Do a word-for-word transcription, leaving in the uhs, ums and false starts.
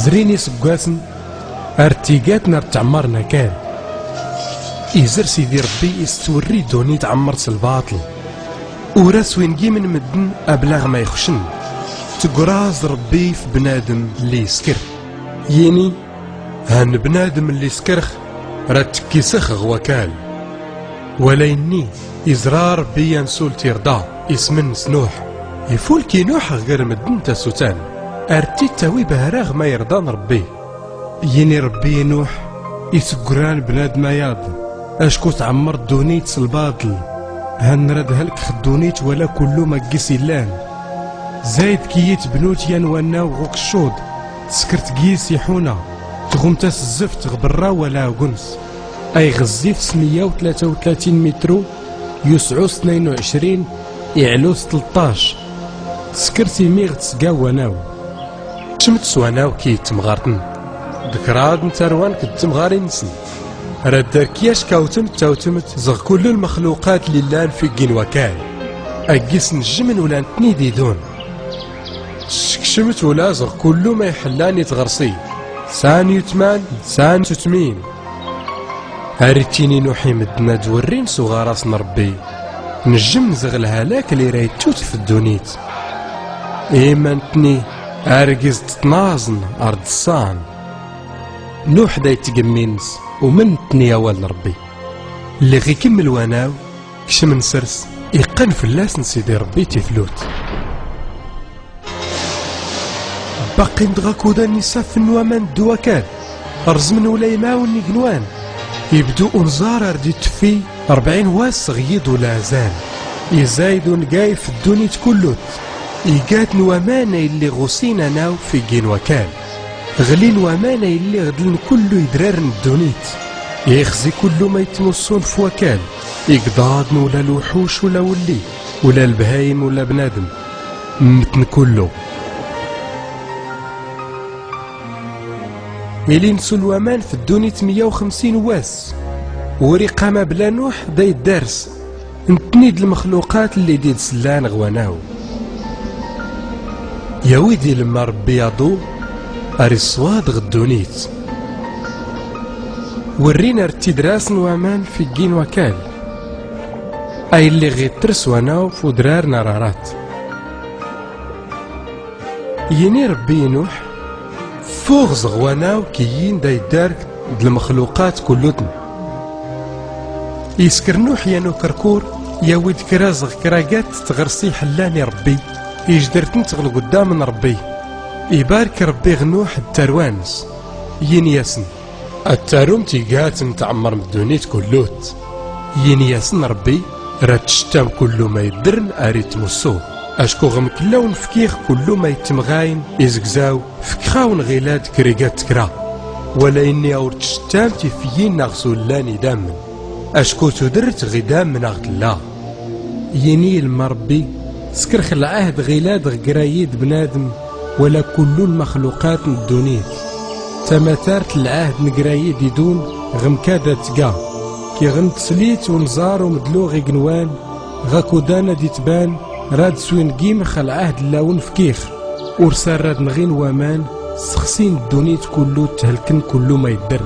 Zrin isggwasen ar tigatn ar ttɛmmrn akal. Izr sidi rbbi istwrri ddunit ɛmmrt s lbaṭl. Ur as win gimn mddn ablaɣ ma ixcn. Tgraẓ rbbi f bnadm lli iskr. Yini, han bnadm lli skrx rad tkkisx ɣ wakal. Wala inni, izra rbbi ansul tirḍa ismn s nuḥ. Ifulki nuḥ ɣ gr mddn tasutan. Ar tt-ittawi bahraɣ ma irḍan rbbi. Yini rbbi i nuḥ, itgran bnadm ayaḍ, acku tɛmmr ddunit s lbaṭl. Han rad hlkx ddunit wala kullu ma gis illan. Zayd kiyit bnut yan wannaw ɣ ukccuḍ, tskrt gis iḥuna, tɣumt as zzft ɣ brra wala aguns. Ay ɣzzif s miyya u tlata u tlatin mitru, yusɛu s tnayn u ɛcrin, iɛlu s tleṭṭac. Tskrt imiɣ tsga wanaw. Kcmt s wanaw kiyit tmɣartn, d kraḍ n tarwan kd tmɣarin nsn. Rad dark yac kawtmt tawtmt zɣ kullu lmxluqat lli llan f iggi n wakal. Aggis njjmn ula ntni d idun. Tskcmt ula zɣ kullu ma iḥllan i tɣrsi, san yutman, san tutmin. Ar ittini nuḥ i mddn ad wrrin s uɣaras n rbbi. Njjmn zɣ lhalak lli ra ittut f ddunit. Iman ntni ar gis ttnaẓn ar ḍsan. Nuḥ da ittgmmin s umn ntni awal n rbbi. Lliɣ ikmml wanaw, kcmn srs, iqqn fllasn sidi rbbi tiflut. Baqqin dɣa kudan isafn n waman dd wakal, rzmn ula imawn n ignwan. Ibdu unẓar ar d-ittffi rbɛin wass ɣ yiḍ ula azal. Izayd ungayf ddunit kullut. Igatn waman aylli ɣ usin anaw f iggi n wakal. Ɣlin waman aylli ɣdln kullu idrar n ddunit. Ixzi kullu ma ittmussun f wakal, igḍaḍn ula lwḥuc ula wlli, ula lbhayim ula bnadm. Mmtn kullu. Ili nsul waman f ddunit miyya u xmsin wass. Ur iqqam abla nuḥ da iddars. Ntni d lmxluqat lli d id sllan ɣ wanaw. Yawi-d ilmma rbbi aḍu ar iswaḍ ɣ ddunit. Wrrin ar ttidras n waman f iggi n wakal. Aylli ɣ ittr s wanaw f udrar n ararat. Yini rbbi i nuḥ, ffuɣ zɣ wanaw kiyyin da iddar d lmxluqat kullutn. Iskr nuḥ yan ukrkur, yawi-d kra zɣ kragat tɣrsi iḥllan i rbbi, ijdr-tnt ɣ lguddam n rbbi. Ibark rbbi ɣ nuḥ d tarwa-ns. Yini-yasn, ad tarum tigat n tɛmmrm ddunit kullut. Yini-yasn rbbi, rad tcttam kullu ma iddrn ar ittmussu. Acku ɣ mklla awn-fkiɣ kullu ma ittmɣayn izgzaw, fkɣ-awn ɣilad krigat tkra. Wala inni awr tcttam tifyyin naɣ sullan idamn. Acku tudrt ɣ idamn aɣ tlla. Yini ilmma rbbi, skrx lɛahd ɣilad ɣ grayi d bnadm, wala kullu lmxluqat n ddunit. Tamatart lɛahd n grayi d idun, ɣ mkad ad tga. Kiɣ n tslit unẓar umdlu ɣ ignwan, ɣ akudan ad itban, rad swingim x lɛahd llawn fkiɣ. Ur sar rad nɣin waman, sxsin ddunit kullu thelkn kullu ma iddrn.